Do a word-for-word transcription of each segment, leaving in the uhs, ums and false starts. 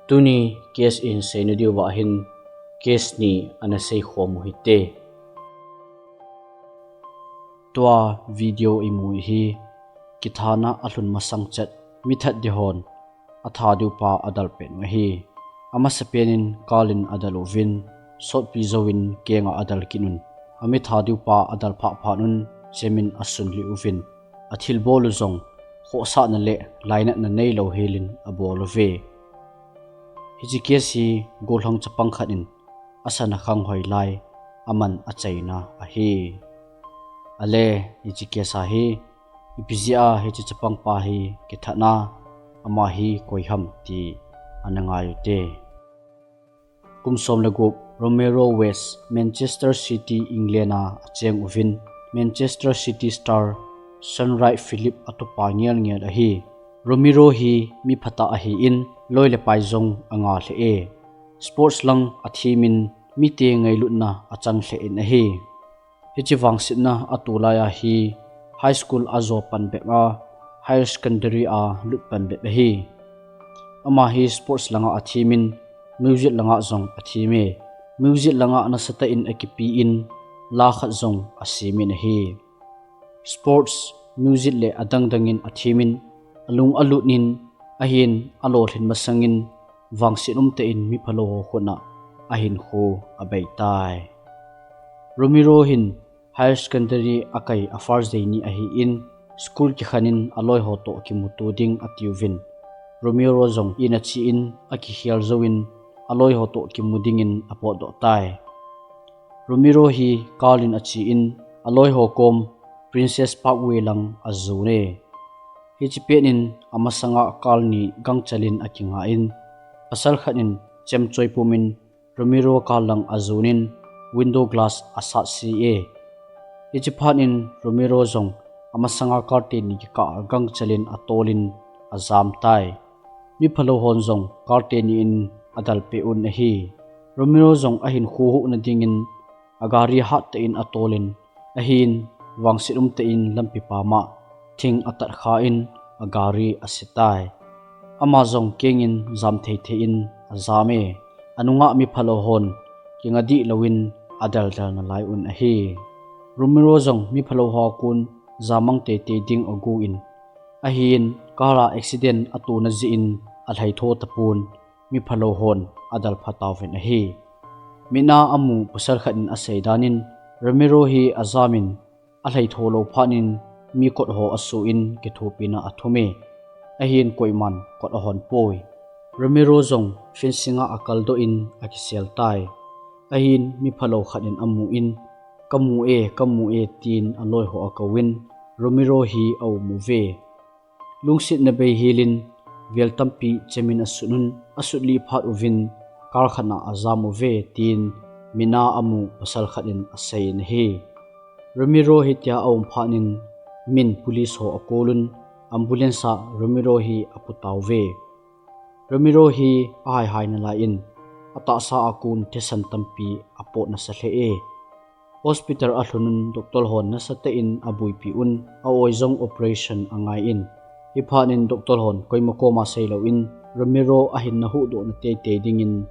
Tuni case in seina diuva hin case ni ana seikhom u hite. Tua video imu hi kithana alhun masang chet mithat ding hon atha diu pa adal pen u ahi. Amasapen in Carl in adal uvin, sotpi jouvin kenga adal kit un. Amitha diu pa adal phah phat un, chemin asunlih uvin, athilbol u jong khohsahna le lainatna neilou helin abol uve. Hiche case hi gollhang chapang khat in asana khang hoi lai aman achaina ahi. Ale, hiche case a hi ipi jeh a hiche chapang pa hi kithat na, ama hi koi ham ti ana ngai ute. Kum som le gup, Romero West, Manchester City, England a acheng uvin, Manchester City star Sunrise Philip atupa ngel ngel ahi. Romero hi mi phatah ahin, loi le pai jong anga lheh e. Sports lang athemin mite ngailutna achang lheh in ahi. Hiche vangsetna atulai a hi high school ajo pan bep a, higher secondary a lut pan bep ahi. Ama hi sports langa athemin, music langa jong athem e. Music langa nasatah in akipe in, la khat jong asemin ahi. Sports, music le adang dangin athemin, alung alut in, ahin alolhin masangin, vangset umtah in miphalou ho khut a ahinkho abei tai. Romero hin higher secondary akai a first day ni ahin, school kikhen in aloi ho toh kimuto ding atiuvin, Romero jong in achen akikhel jouvin aloi ho toh kimu dingin apotdoh tai. Romero hi Carl in achen aloi ho kom Princess Parkway lang ajon e. Hiche pet in amasanga Carl ni gangchel in akinga in, pasal khat in chemchoi pum in Romero car lang ajon in window glass asatse e. Hiche phat in Romero jong amasanga car teni kikah a gangchel in atol in ajam tai. Miphalou hon jong car teni in adalpeh un ahi. Romero jong ahinkho huhna dingin agari hattah in atol in, ahin vangset umtah in lampi pam a thing atat kha in agari ase tai. Ama jong keng in jam thei thei in ajam e. Anunga miphalou hon kinga dih louvin adaldal nalai un ahi. Romero jong miphalou ho a kon jamang teitei ding agon, ahin car a accident atona jeh in alhaitho tapon, miphalou hon adalpha tauvin ahi. Mit a amu pasal khat in asei dan in, Romero hi ajam in alhaitho lou phat in mi kot ho asoh in kithopina athum e. Ahin koiman kot ahon poi. Romero jong fencing a akaldoh in akisel tai. Ahin miphalou khat in amu in, "Kamu e, kamu e," tin aloi ho akouvin, Romero hi aum uve. Lungsetna bei helin vel tampi chemin asut un, asut lih phat uvin car khat a ajam uve, tin mit a amu pasal khat in asei in ahi. Romero hitia aum phat in min police ho akol un, ambulance a Romero hi apu tauve. Romero hi ahai hai nalai in, atahsa a kon thisan tampi apot nasa lheh e. Hospital alhun un doctor hon nasatah in abuipi un, a-oi jong operation angai in. Hiphat in doctor hon koima koma seilou in Romero ahinna huhdohna teitei dingin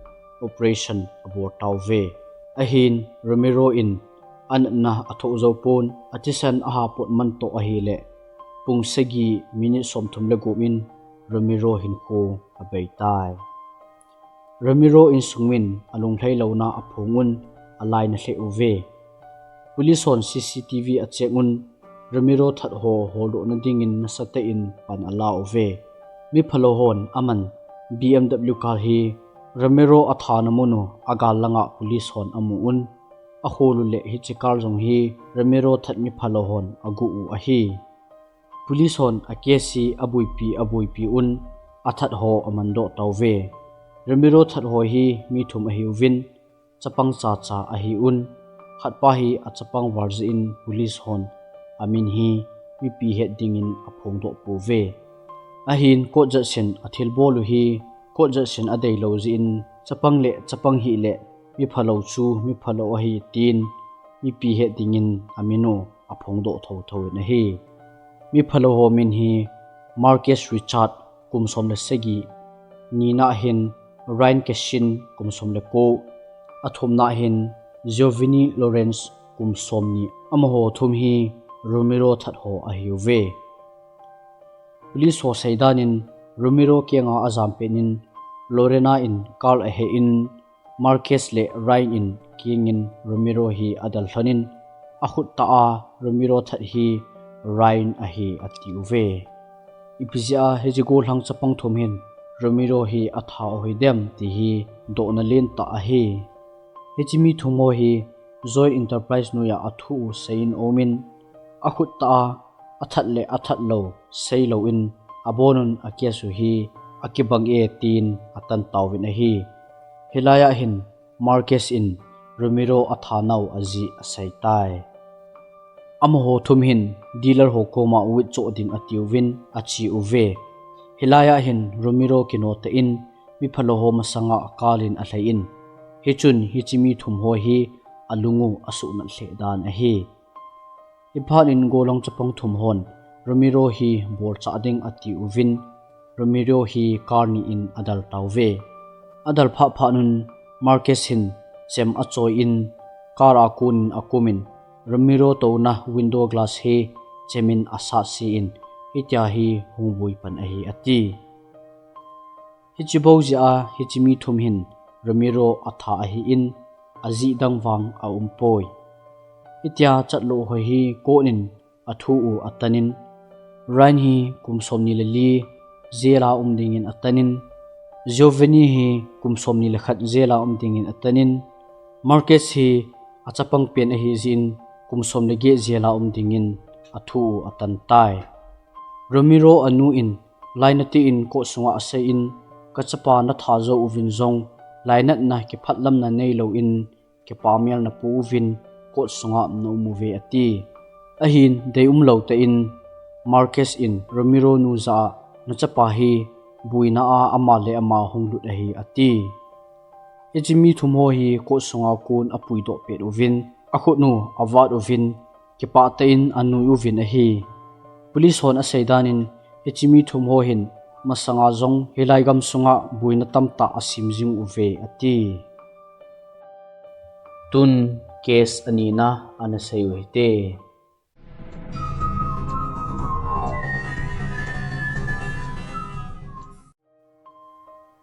operation abol tauve. Ahin Romero in anatna athoh jou pon, athisan ahapot man toh ahileh pung sagi minute somthum le gup in Romero hinkho abei tai. Romero insung min alunglhai louna aphong un, alainat lheh uve. Police hon C C T V acheck un, Romero that ho holdohna dingin nasatah in pan ala uve. Miphalou hon aman B M W car hi Romero athana mun u agal langa police hon amu un, akhol uleh hiche car jong hi Romero that miphalou hon aguh u ahi. Police hon a case hi abuipi, abuipi un, athat ho amandoh tauve. Romero that ho hi mi thum ahiuvin, chapang chacha ahi un, khatpa hi achapang val jeh in police hon amin hi mipi het dingin aphongdoh pouve. Ahin court judge in athilbol u hi court judge in adeilou jeh in chapang le chapang hileh miphalou chu miphalou ahi tin mipi het dingin amin u aphongdoh thotho in ahi. Miphalou ho min hi Marcus Richard, kum som le sagi, nina hin Ryan Keshin kum som le ko, athumna hin Giovanni Lawrence kum som ni, amaho thum hi Romero that ho ahiuve. Police ho seidan in Romero kianga ajam pet in Lorena in Carl ahe in Marquez le Ryan in kiang in Romero hi adal lhon in akhut tah a Romero that hi Ryan ahi atiuve. Ipi jeh a hiche gollhang chapang thum hin Romero hi atha u hidem ti hi dohna lentah ahi. Hiche mi thum ho hi Joy Enterprise noiya athu u seiyin aumin, akhut tah a athat le athat lou seilou in abonun a case u hi akibang e tin atan tauvin ahi. Hilai a hin Marquez in Romero atha nau ajeh aseitai. Amaho thum hin dealer ho koma weed choh ding atiuvin ache uve. Hilai a hin Romero kino tah in mi phalou ho masanga Carl in alhai in, hichun hiche mi thum ho hi alung u asuhnat lheh dan ahi. Hiphat in gollhang chapang thum hon Romero hi bolchah ding atiuvin, Romero hi Carl ni in adal tauve. Adal phah phat un Marquez hin chem achoi in Carl a kon in akumin, Romero touna window glass hi chem in asatse in, hitia hi hung vui pan ahi ati. Hiche bou jeh a hiche mi thum hin Romero atha ahin, ajeh dang vang aumpoi. Hitia chat lou ho hi court in athu u atan in, Ryan hi kum som ni le li jail a um dingin atan in, Giovanni hi kum som ni le khat jail a um dingin atan in, Marquez hi achapang pen ahi jeh in kum som le get jail a um dingin athu u atan tai. Romero anu in lainat in court sunga asei in, kachapa natha jou uvin jong lainatna kiphatlamna neilou in kipah mel napo uvin court sunga naum uve ati. Ahin deium lou tah in Marquez in Romero nu jah a, nachapa hi boina a ama le ama hung lut ahi ati. Hiche mi thum ho hi court sunga kon apuidoh pet uvin, akhut u avat uvin, kipah tah in anui uvin ahi. Police hon aseidan in, hiche mi thum ho hin masanga jong hilai gamsunga boina tamtah asem jing uve ati. Tun case anina ana sei u hite.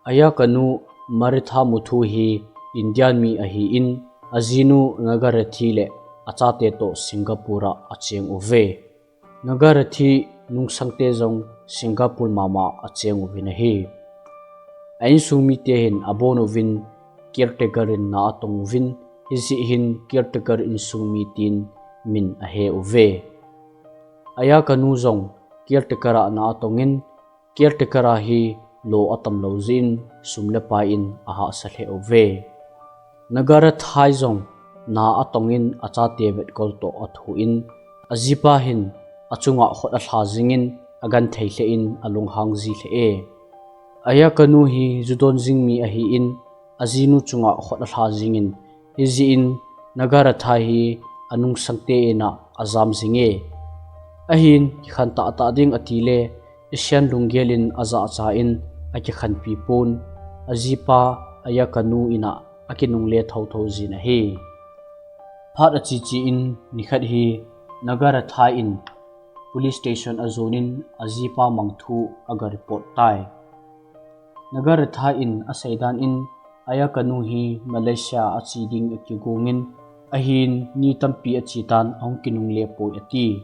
Ayaka nu Maritha Muthu hi Indian mi ahin, ajinu Nagarathi le achate toh Singapore a acheng uve. Nagarathi nungsangte jong Singapore mama acheng uvin ahi. A insung mite hin abon uvin caretaker in na atong uvin, hijeh hin caretaker insung mi tin min ahe uve. Ayaka nu jong caretaker a na atong in, caretaker a hi lou atam lou jeh in sum le pai in ahahsa lheh uve. Nagarathi jong na atong in achate vetkol toh athu in, ajipa hin achunga khut alha jing in agenthei lheh in alunghang ji lheh e. Ayaka nu hi ju don jing mi ahin, ajinu chunga khut alha jing in, hijeh in Nagarathi hi anungsangte in a ajam jing e. Ahin kikhen tahtah ding ati le, Asian lunggel in ajahcha in akikhenpi pon, ajipa Ayaka nu in a akinungle thotho jin ahi. Phat ache che in nikhat hi Nagarathi in police station ajon in ajipa mang thu aga report tai. Nagarathi in aseidan in Ayaka nu hi Malaysia a che ding akigong in, ahin ni tampi ache tan ahung kinungle poi ati.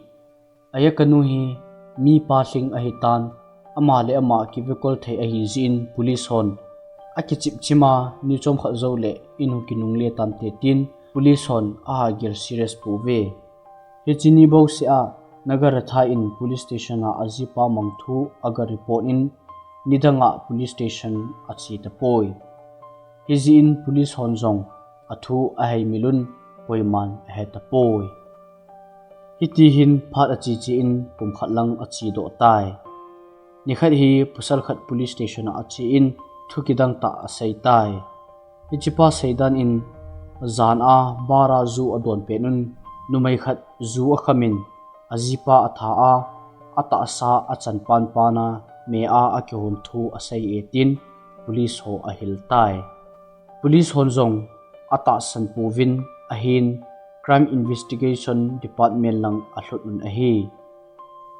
Ayaka nu hi mi pahling ahitan, ama le ama kivekol thei ahi jeh in police hon akichip chim a, ni chomkhat jou le in hung kinungle tante tin police hon ahagel serious pouve. Hiche ni bouseh a Nagarathi in police station a ajipa mang thu aga report in, nidang a police station ache tapoi. Hijeh in police hon jong athu aheimil un, koiman ahe tapoi. Hiti hin phat ache che in kum khat lang ache doh tai. Nikhat hi pasal khat police station a ache in thu kidang tah asei tai. Hichepa seidan in, jan a bar a ju adon pet un, numei khat ju akham in, ajipa atha a, atahsa achan panpan a, me a akihon thu asei e tin, police ho ahil tai. Police hon jong atahsan pouvin ahin Crime Investigation Department lang alhut un ahi.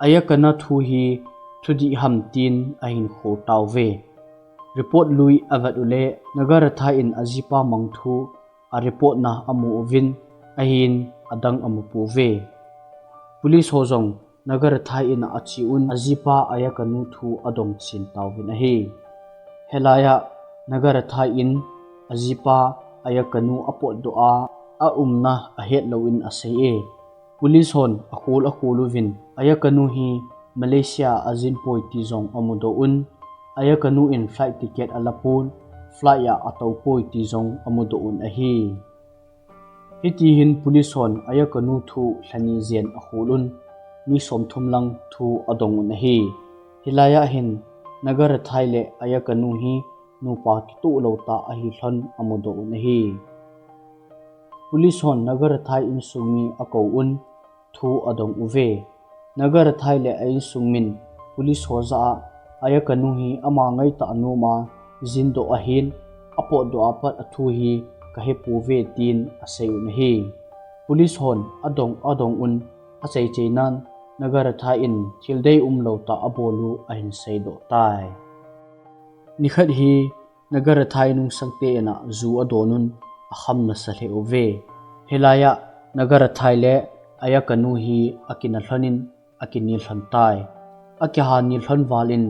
Ayakana thu hi thudih ham tin ahin khol tauve. Report lui avet uleh Nagarathai in ajipa mang thu a report na amu uvin ahin adang amu pouve. Police ho jong Nagarathai in ache un ajipa Ayakanu thu adong chen tauvin ahi. Hilai a Nagarathai in ajipa Ayakanu apotdoh a, aumna ahet lou in asei e. Police hon akhol akhol uvin Ayakanu hi Malaysia a ajin poi ti jong amudoh un, Ayakanu in flight ticket ala pon, flight a atou poi ti jong amudoh un ahi. Hiti hin police hon Ayakanu thu lhani jen akhol un, mi somthum lang thu adong un ahi. Hilai a hin Nagarathai le Ayakanu hi nupa kitoh lou tah ahi lhon amudoh un ahi. Police hon Nagarathai insung mi akou un thu adong uve. Nagarathai le a insung min police ho jah a Ayakanu hi ama ngaitah a nom a jindoh ahin, apotdoh a pat athu hi kahe pouve tin asei un ahi. Police hon adong adong un achaichai nan Nagarathai in thil dei umlou tah abol u ahin seidoh tai. Nikhat hi Nagarathai nungsangte in a ju adon un akham nasa lheh uve. Hilai a Nagarathai le Ayakanu hi akina lhon in akini lhon tai. Akiha ni lhon val in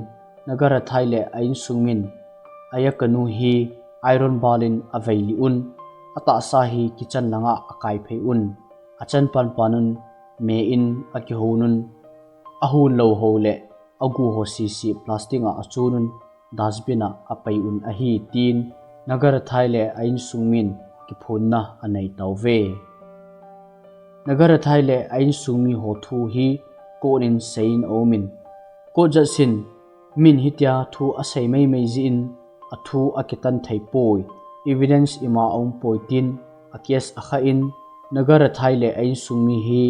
Nagarathai le a insung min Ayakanu hi iron bar in avei lih un, atahsa hi kitchen lang a akai phei un, achan panpan un me in akihon un, ahon lou ho le agu ho sese plastic a achun un, dustbin a apei un ahi tin Nagarathai le a insung min kiphonna anei tauve. Nagarathai le a insung mi ho thu hi court in seiyin aum in, court judge in min hitia thu asei maimai jeh in athu akitan thei poi, evidence ima aum poi tin a case akhah in, Nagarathai le a insung mi hi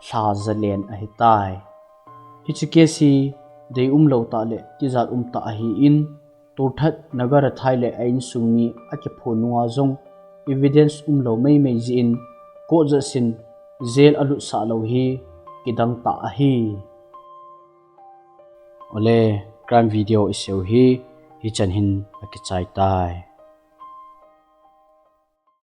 lha jalen ahitai. Hiche case hi dei umlou tah le tijat um tah ahin, tolthat Nagarathai le a insung mi akiphon nunga jong evidence umlou maimai jeh in court judge in jail alutsah lou hi kidang tah ahi. Ole, crime video iseiu hi hichan hin akichai tai.